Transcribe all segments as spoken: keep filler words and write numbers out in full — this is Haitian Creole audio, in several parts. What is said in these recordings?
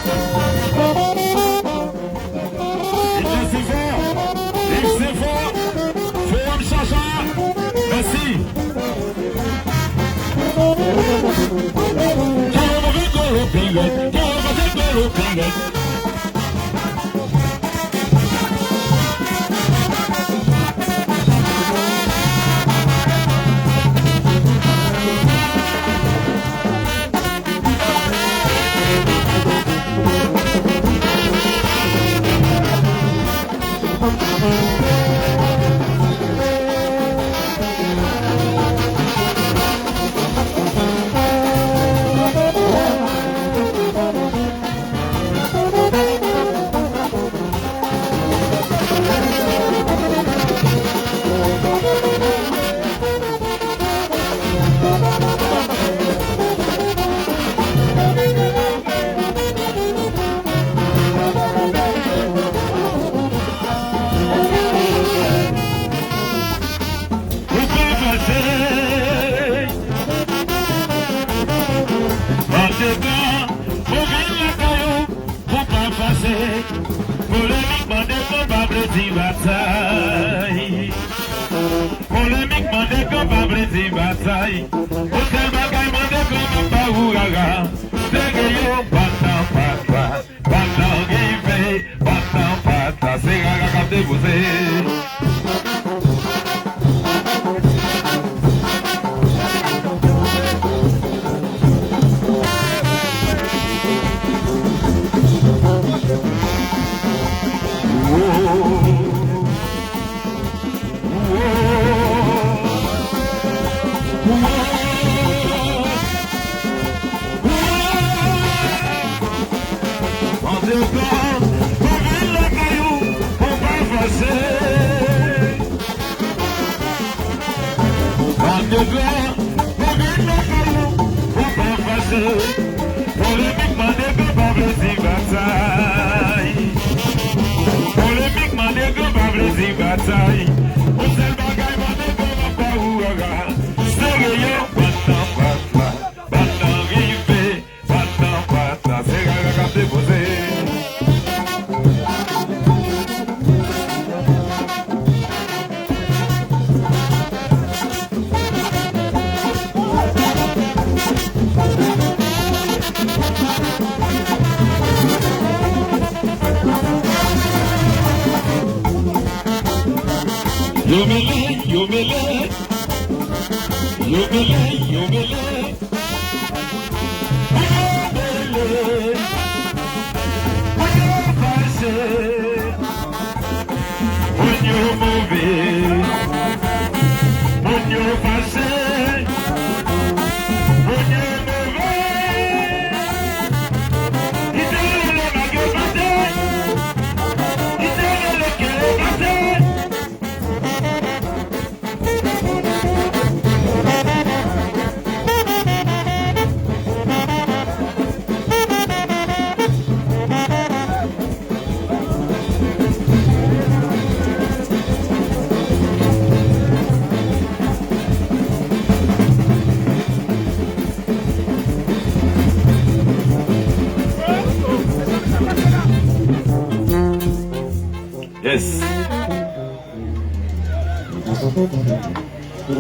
Yves Saint-Fort, Yves Saint-Fort, Forum Chacha, mèsi. Kè w move golo pi rèd, kè w move golo pi rèd. Ou pa fache, andedan, ou vin lakay ou, ou pa fache. Polemik mande konba vle di batay. Polemik mande konba vle di batay. Yon sèl bagay mande konba pa ou rara. Sere yo, pata, pata. Bat la rive, bat la pata, se rara k ap depoze. Andedan, ou vin lakay ou, ou pa fache. Andedan, ou vin lakay ou, ou pa fache. Polemik mande konba vle di batay. Polemik mande konba vle di batay. Yon sèl bagay mande konba pa ou rara. Sere yo, bat la, bat la, bat la rive. Pata, pata, se rara k ap depoze. Yo mele, yo mele. Yo mele, yo mele. Yo mele. Yo fache. Moun yo move. Moun yo fache. Moun yo move. Kite rele mag yo pase. Kite rele kele pase. Yes.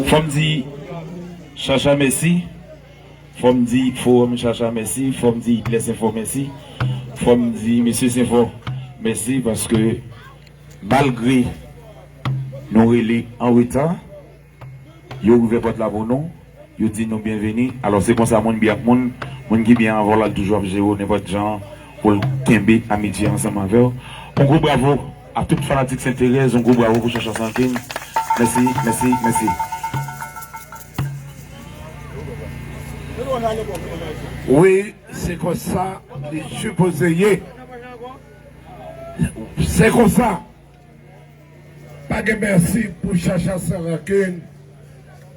Fò m di Chacha mèsi. Fò m di Forum Chacha mèsi. Fò m di Iglesias Info mèsi. Fò m di Mesye Senfò mèsi paske malgre nou rele an reta, yo ouvè pòt la pou nou. Yo di nou byenveni. Alò, se konsa moun byen ak moun, moun ki byen avè w la, l toujou ap jere w nenpòt jan pou l kenbe amitye ansanm avè w. Yon gwo bravo a tout fanatik Sent Terèz, yon gwo bravo pou Chacha San Rankin. Mèsi, mèsi, mèsi. Wi, se konsa li sipoze ye. Se konsa. Pa gen mèsi pou Chacha San Rankin,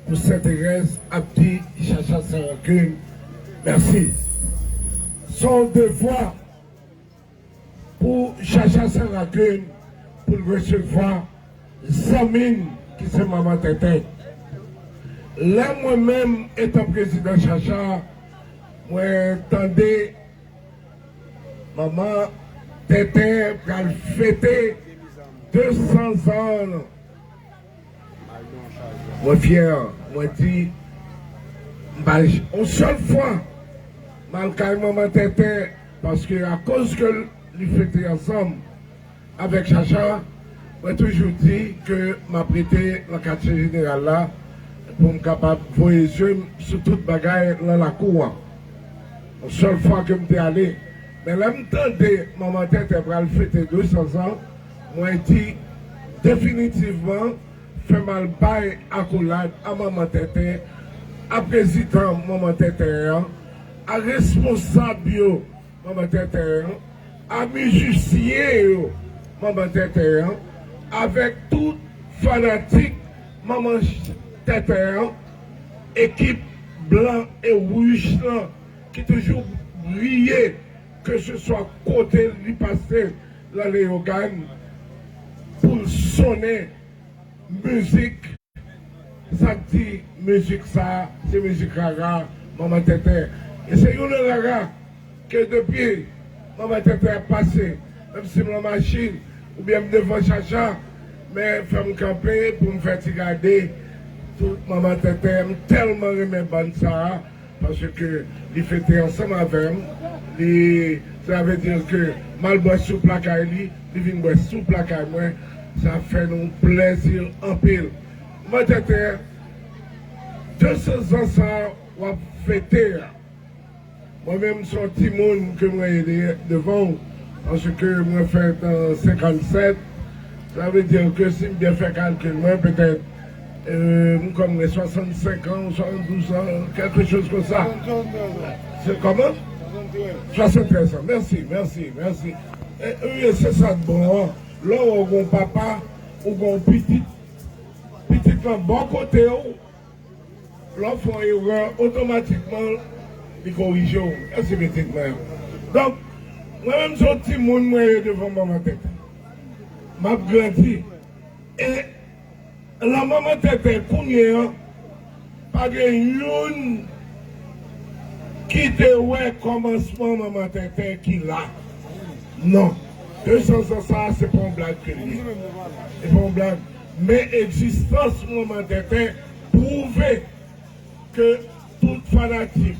pou Sent Terèz ap di Chacha San Rankin mèsi. Se yon devwa pou Chacha San Rankin pou l resevwa zanmi n ki se Manman Tenten. Lè mwen menm, etan prezidan Chacha, mwen tande Manman Tenten pral fete de san zan. Mwen fyè, mwen di, m pa j-, yon sèl fwa, m al kay Manman Tenten, paske akoz ke li fete ansanm avèk Chacha, mwen toujou di ke m ap rete nan katye jeneral la pou m kapab voye zye m sou tout bagay nan lakou an. Yon sèl fwa ke m te ale, men lè m tande Manman Tenten pral fete de san zan, mwen di, definitivman, fè m al bay akolad a Manman Tenten, a prezidan Manman Tenten an, a responsab yo Manman Tenten an, a mizisyen yo Manman Tenten an, avèk tout fanatik Manman Tenten an, ekip blan e wouj lan ki toujou briye, keseswa kote li pase nan Leyogàn, pou l sonnen mizik. Sa k di mizik sa, se mizik rara, Manman Tenten. E se youn nan rara ke depi Manman Tenten ap pase, menm si m nan machin, oubyen m devan Chacha, men fè m kanpe pou m fè ti gade tout Manman Tenten. M tèlman renmen bann sa a, paske li fete ansanm avè m. Li, sa vle di ke m al bwè soup lakay li, li vin bwè soup lakay mwen. Sa fè nou plèzi anpil. Manman Tenten, de san zan sa w ap fete a, mwen menm, se yon timoun ke mwen ye de-, devan w, paske mwen fèt an senkannsèt. Sa vle di ke si m byen fè kalkil mwen, petèt, euh, m kòm gen swasannsenk an, swasanndousan, quelque chose comme ça. Se kòman? Swasanntrèz an. Mèsi, mèsi, mèsi. E, e, se sa k bon an. Lè w wè w gen yon papa, ou gen yon pitit, pitit lan bò kote w, lè w fè yon erè, otomatikman, li korije w. Èske pitit mwen? Donk, mwen menm, se yon timoun mwen ye devan Manman Tenten. M ap grandi. E lan Manman Tenten kounye an, pa gen youn ki te wè kòmansman Manman Tenten ki la. Non. De san zan sa, se pa yon blag ke l ye. Se pa yon blag. Men egzistans Manman Tenten pwouve ke tout fanatik,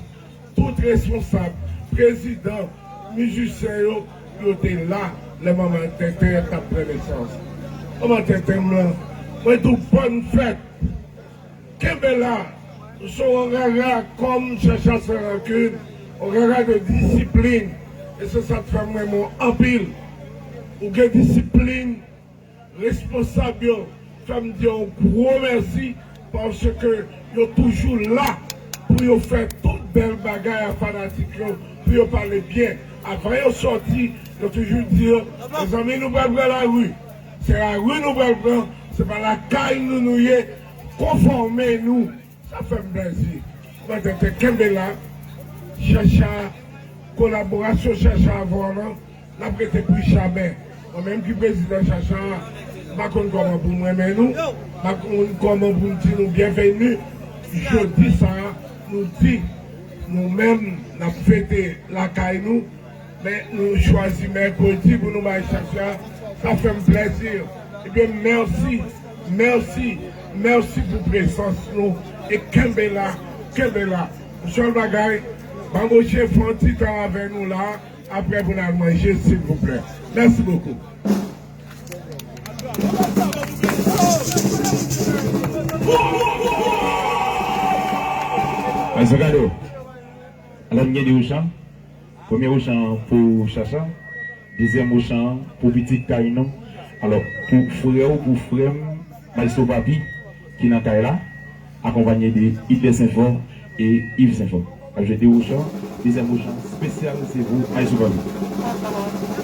tout responsab, prezidan, mizisyen yo, yo te la lè Manman Tenten t ap pran nesans. Manman Tenten m lan, mwen di w bòn fèt. Kenbe la. Ou se yon rara kòm Chacha Sans Rancune, yon rara de disiplin. E se sa k fè m renmen w anpil. Ou gen disiplin. Responsab yo, fè m di yo yon gwo mèsi, paske yo toujou la pou yo fè tout bèl bagay a fanatik yo, pou yo pale byen. Avan yo sòti, yo toujou di yo, mezanmi, nou pral pran lari. Se lari nou pral pran, se pa lakay nou nou ye, konfòme nou. Sa fè m plèzi. Mwen te, te kenbe la. Chacha, kolaborasyon Chacha avè w lan, n ap rete pri jamè. Mwen menm ki prezidan Chacha a, m pa konn kòman pou m renmen nou, m pa konn kòman pou m di nou byenveni. Jodi sa a, nou di, nou menm, n ap fete lakay nou. Men nou chwazi mèkredi pou nou bay Chacha. Sa fè m plèzi. Ebyen, mèsi, mèsi, mèsi pou prezans nou. E kenbe la, kenbe la. Yon sèl bagay, Bamboche, fè yon ti tan avè nou la, apre pou n al manje, silvouplè. Mèsi bokou. Mèsi, gade. Alò, m gen de ochan. Premye ochan pou Chacha, dezyèm ochan pou pitit kay nou. Alò, pou frè w, pou frè m, Maestro Papi, ki nan kay la, akonpanye de Hitler Senfò e Yves Senfò. N ap jwe de ochan, dezyèm ochan espesyal, se pou Maestro Papi.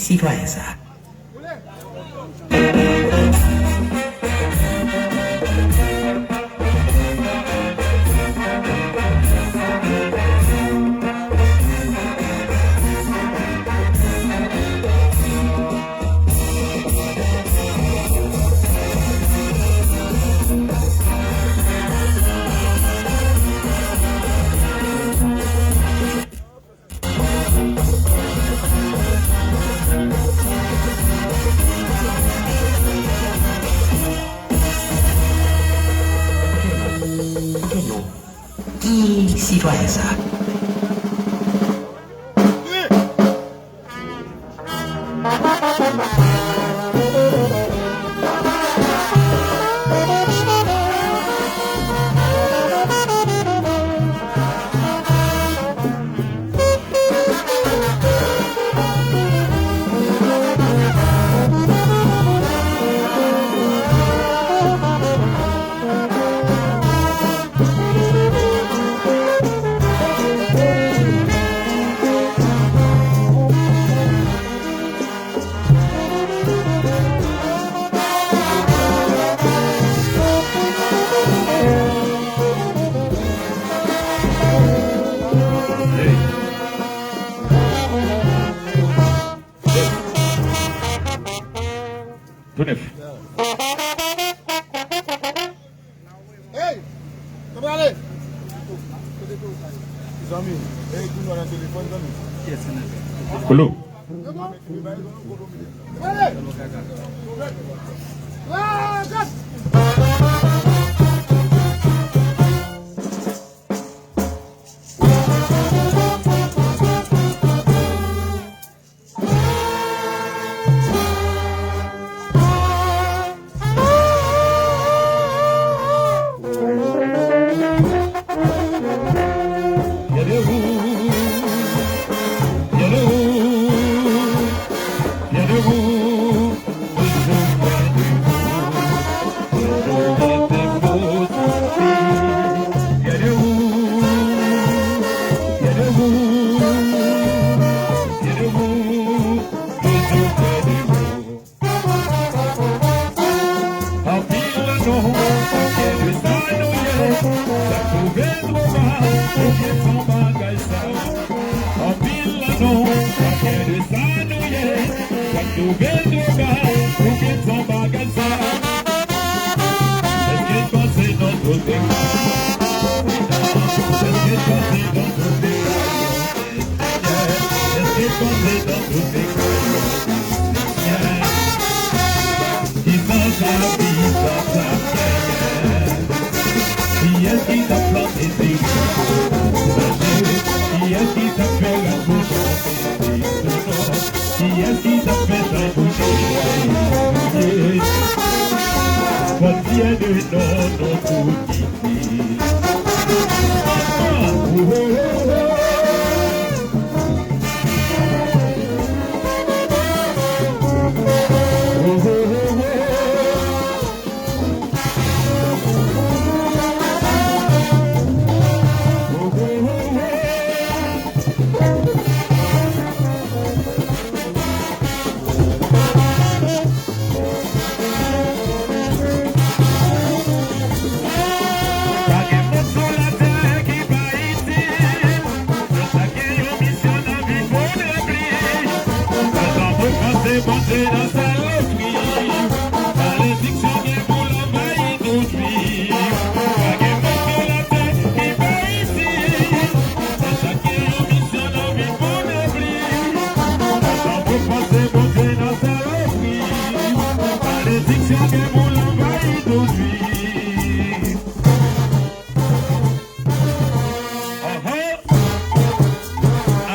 sitwayen sa a. Ki sitwayen sa? Tou nèf. Hey! Sa prale? Zanmi, hey, kounye a nan telefòn, zanmi. Kolo. Anpil nan nou pa kwè de sa nou ye, sa k twouve twò ba, oubyen son bagay sa. Anpil nan nou pa kwè de sa nou ye, sa k twouve twò ba, oubyen son bagay sa. Èske n panse nou tout te ka? Èske n panse nou tout te ka? Èske n panse nou tout te ka? Kisa sa, kisa sa? Kiyès ki t ap plante diri? Kiyès ki t ap fè rad pou chante? Kiyès ki t ap fè chay pou netwaye? Fòk fyè de nou, nou tout kite. Pa gen moun sou latè ki pa itil. Nou chak gen yon misyon nan vi pou nou ranpli. Pa janm ofanse Bondye nan sa lespri. Malediksyon gen pou l anvayi tout vi. Pa gen moun sou latè ki pa itil. Nou chak gen yon misyon nan vi pou nou ranpli. Pa janm ofanse Bondye nan sa lespri. Malediksyon gen pou l anvayi tout vi. Anhan.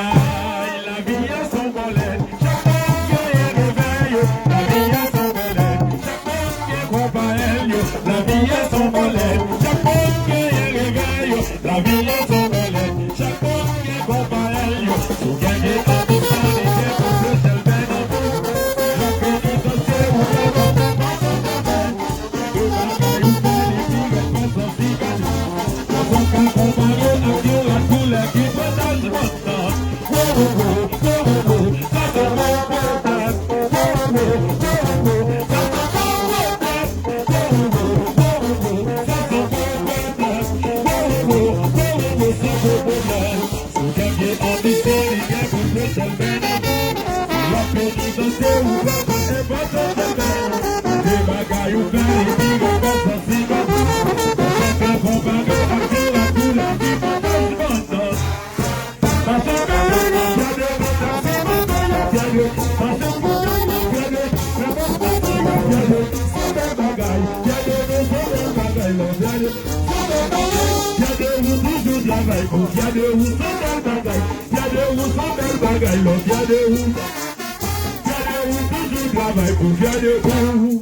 Ay, lavi a s on bòlèt, chak moun genyen revè yo. Lavi a s on bòlèt, chak moun gen konpa l yo. Lavi a s on bòlèt, chak moun genyen revè yo. Lavi a s on bòlèt, chak moun gen konpa l yo. Si w gen vye anbisyon, li gen pou fleche l byen nan tou. Yon penitansye ou gen konpa. Pase se bèl, de bagay ou fè, li pi rapid santiman. Ou fè fè bon bagay, ak miracle, li pi pase pandan. Pase bèl, gade bon taksi, gade, pase bèl, gade, gade, gade, se bèl bagay, gade, se bèl bagay, love, gade, se bèl bagay, gade, ou toujou travay pou, gade, ou se bèl bagay, gade, ou se bèl bagay, love, gade, ou. Gade ou toujou travay pou gade ou.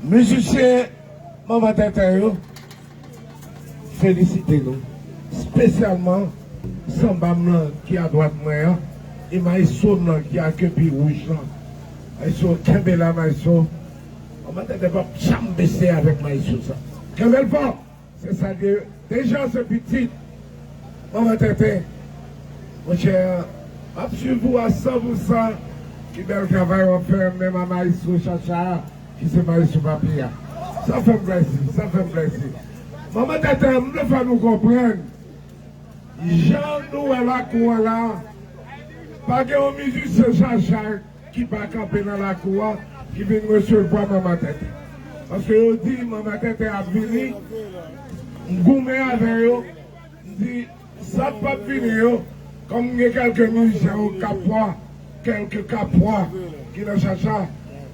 Mizisyen Manman Tenten yo felisite nou, espesyalman sanba m lan ki adwat mwen an, e maestro m lan ki ak epi wouj lan. Maestro, kenbe la, maestro. Manman Tenten p ap janm bese avèk maestro sa. Kenbe l fò! Se sa de, deja se pitit. Manman Tenten, monchè, m ap swiv ou a san pou san. Ki bèl travay w ap fè, menm a maestro Chacha, ki se maestro papi a. Sa fè m plèzi, sa fè m plèzi. Manman Tenten, m vle fè nou konprann, jan nou wè lakou an la, pa gen yon mizisyen Chacha ki pa kanpe nan lakou a, ki vin resevwa Manman Tenten. Paske yo di Manman Tenten ap vini, m goumen avè yo, m di, sa k p ap vini yo, kòm m gen kèlke mizisyen yo Kapwa, kèlke Kapwa ki nan Chacha,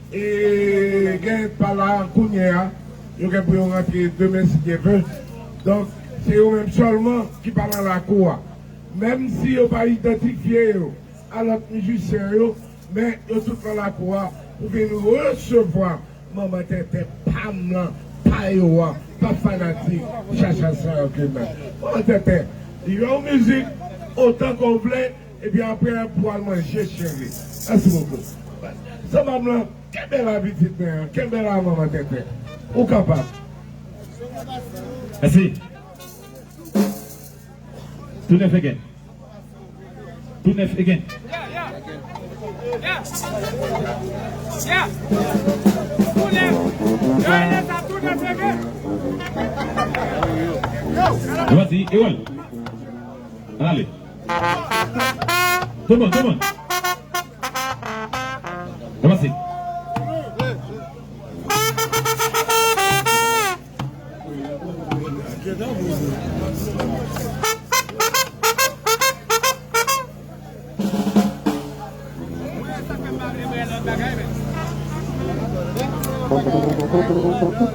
e gen pa la kounye a, yo gen pou yo rantre demen si Dye vle. Donk, se yo menm sèlman ki pa nan lakou a. Menm si yo pa idantifye yo a lòt mizisyen yo, men yo tout nan lakou a pou vin resevwa Manman Tenten pa m lan, pa yo a, pa fanatik Chacha sa yo ke nan. Manman Tenten, li yon mizik otan ke w vle, epi apre pou al manje cheri. Mèsi bokou. Sanba m lan, kenbe la pitit mwen an, kenbe la Manman Tenten. Ou kapab. Mèsi. Tou nèf again. Tou nèf again. Vas-y, Ewol. Ann ale. Tout moun, tout moun. Avanse.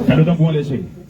Gade w tankou yon lè cheri.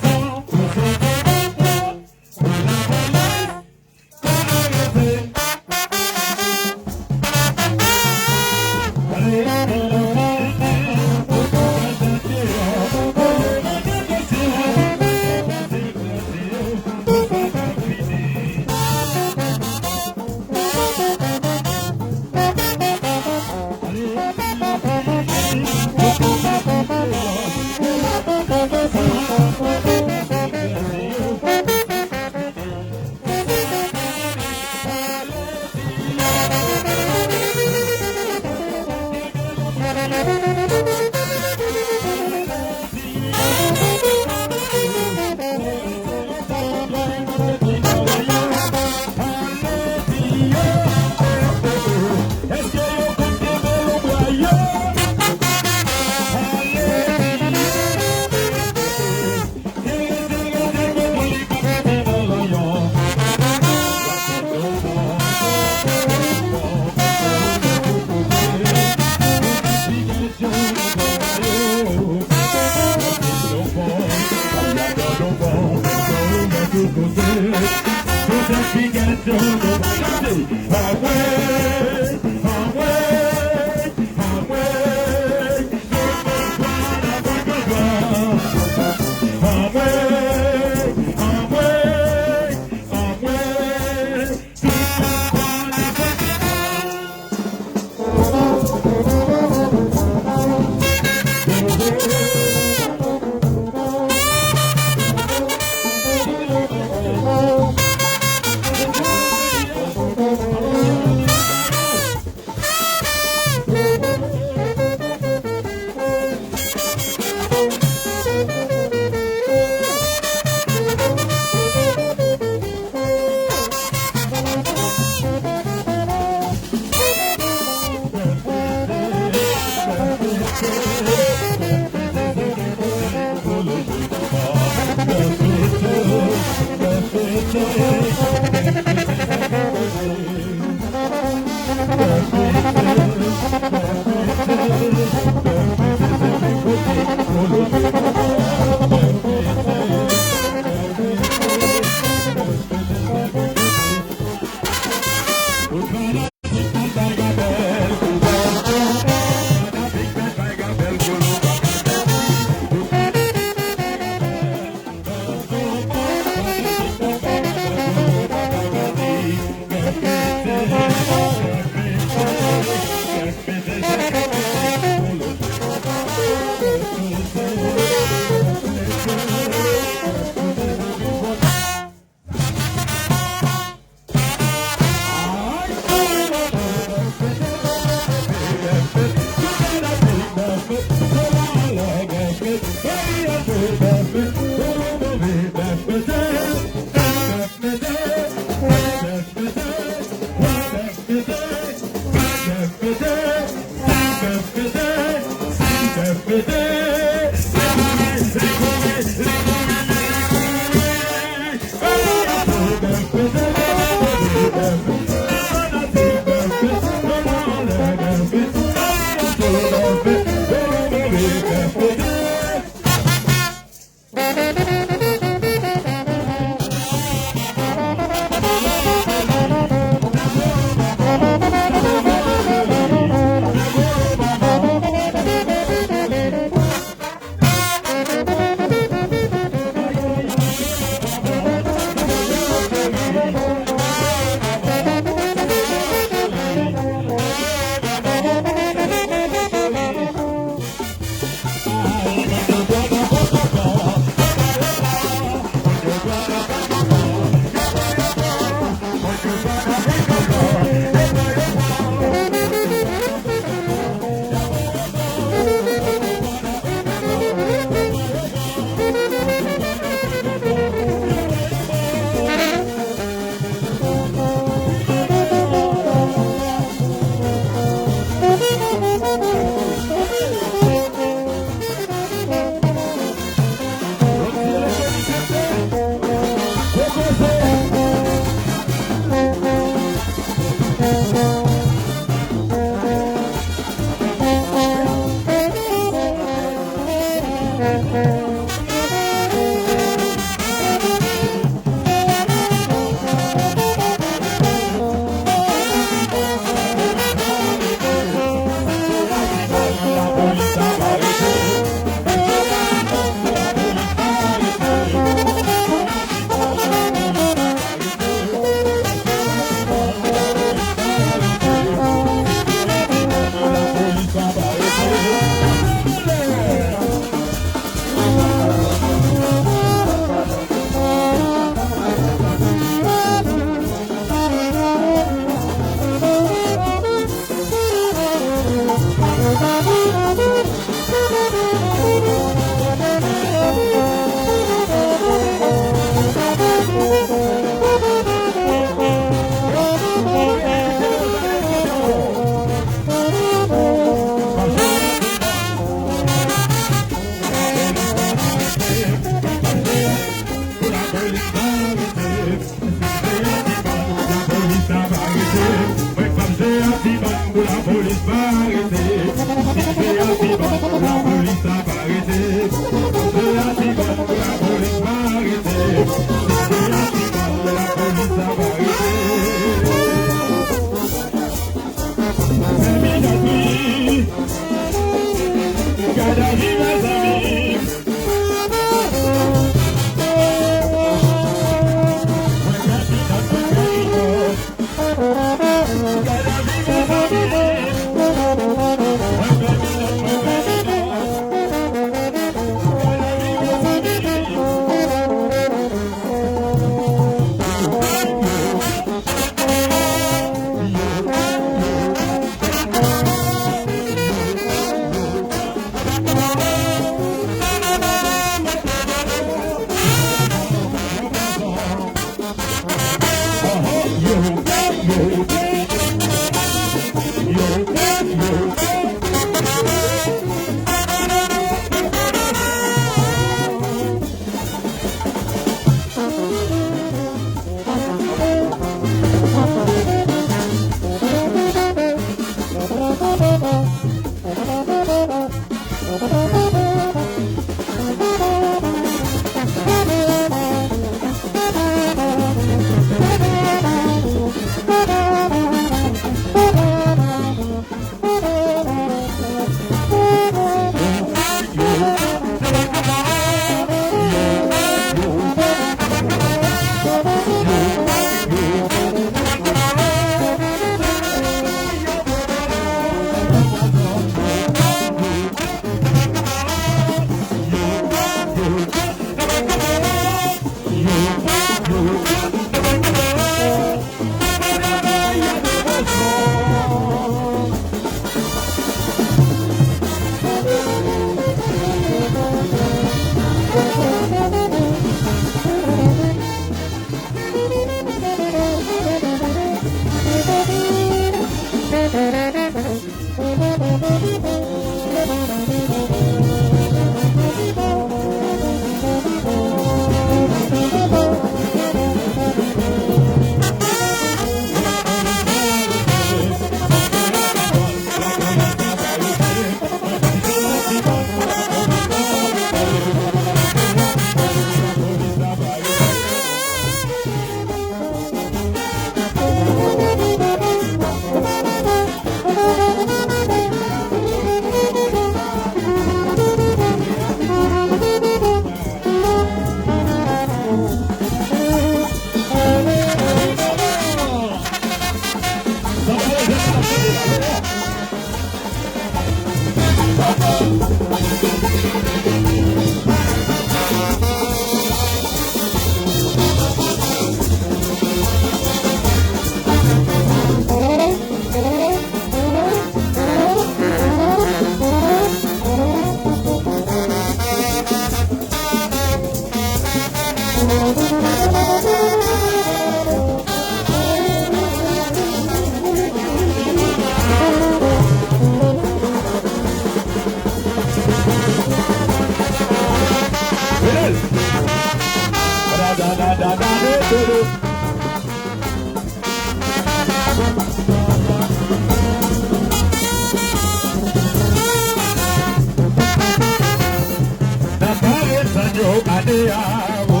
Nan pare sa yo ane a, o.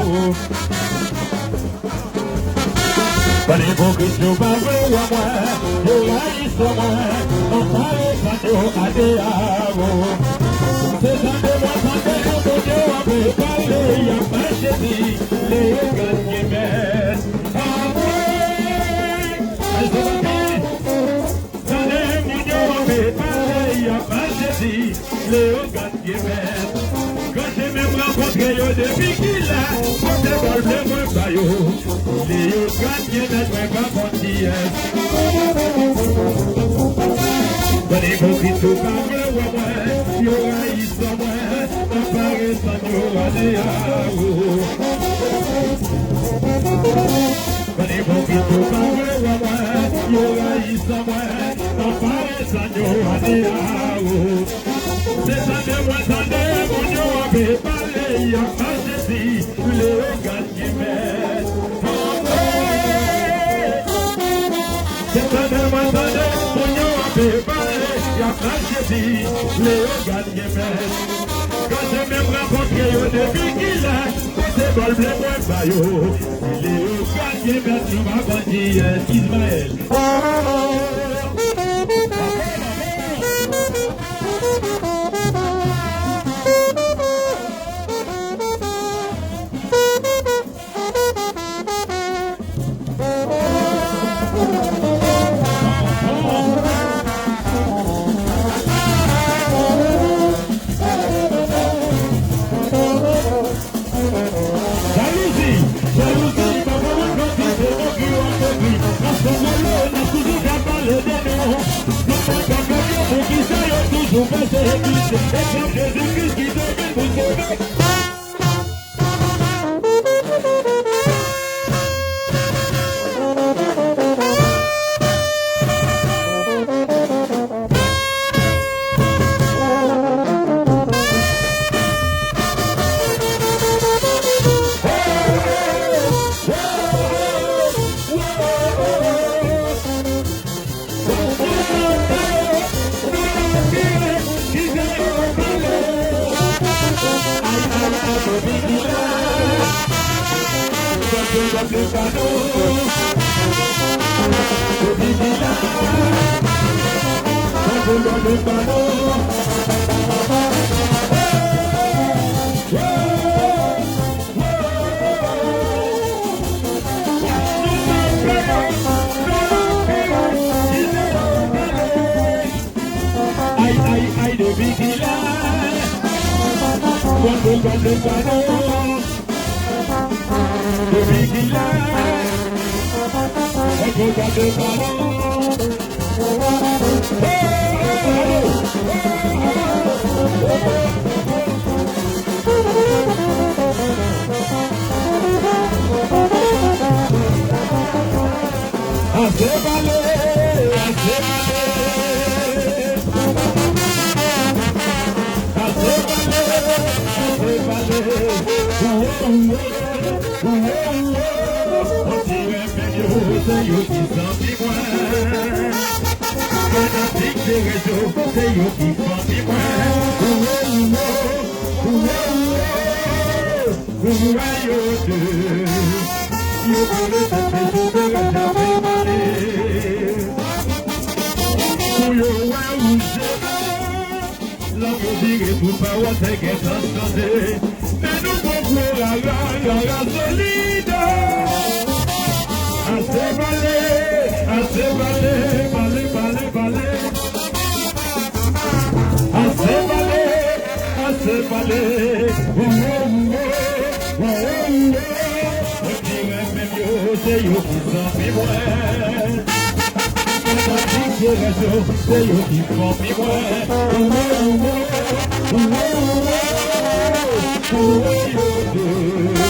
Ban ipokrit yo pa vle wè mwen, yo rayi san mwen, nan pare sa yo ane a, o. Se tande mwen tande yo, Bondye w ap pale, y ap mache di, Leyogàn gen mèt. Amwey! Tande moun yo anpe pale, y ap mache di, Leyogàn gen mèt. Granje menm rankontre yo depi kilè, pote bòl ble mwen ba yo. Leyogàn gen mèt, mwen pa konn kiyès. Ban ipokrit yo pa vle wè mwen, yo rayi san mwen, nan pare san yo ane a, o. Ban ipokrit yo pa vle wè mwen, yo rayi san mwen, nan pare san yo ane a, o. Se tande mwen tande moun yo anpe pale, y ap mache di, Leyogàn gen mèt. Anmwey! Se tande mwen tande moun yo anpe pale, y ap mache di, Leyogàn gen mèt. Granje menm rankontre yo depi kilè, pote bòl ble mwen ba yo. Leyogàn gen mèt, nou pa konn kiyès. Ismaël. Jalouzi, jalouzi, pa konprann kantite mokri w ap mokri. Ansanm rele, n ap toujou ka pale de nou. Nou pa ka fè yo, poukisa yo toujou pèsekite? Egzanp Jezi Kris ki te vin pou sove. Ay, ay, ay, depi kilè? Konprann, konprann, konprann. Depi kilè? Konprann, konprann, konprann. Ase pale, ase pale. Ase pale, ase pale. Wo, wo, wo, wo. Moun ki renmen yo, se yo ki zanmi mwen. Fanatik de rezo, se yo ki fanmi mwen. Wo, wo, wo, wo. Ou wè yo de, yo kole tèt yo sou teren, y ap demande. Pou yo wè ou jere, lanmou vire tout pawòl te gentan chanje. Men nou gon gwo rara, rara solid. Ase pale, ase pale, pale, pale, pale. Ase pale, ase pale. Ou, ou, ou, ou, ou, ou. Moun ki renmen m yo, se yo ki zanmi mwen. Fanatik de rezo, se yo ki fanmi mwen. Ou, ou, ou, ou, ou, ou, ou, ou, ou, ou, ou, ou.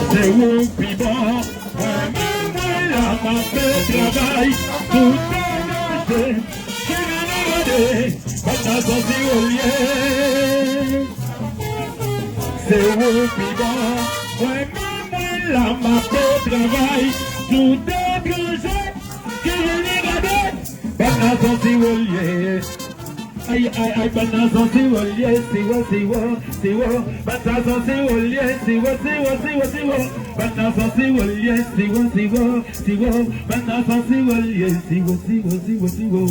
Se ou pi bon. Mwen menm mwen la m ap fè travay pou te manje. Cheri, nou gade, bann nan santi olye. Se ou pi bon. Mwen menm mwen la m ap fè travay pou te manje. Cheri, nou gade, bann nan santi olye. Ay, ay, ay, bann nan santi olye, siwo, siwo, siwo. Bann sa santi olye, siwo, siwo, siwo, siwo. Bann nan santi olye, siwo, siwo, siwo. Bann nan santi olye, siwo, siwo, siwo, siwo.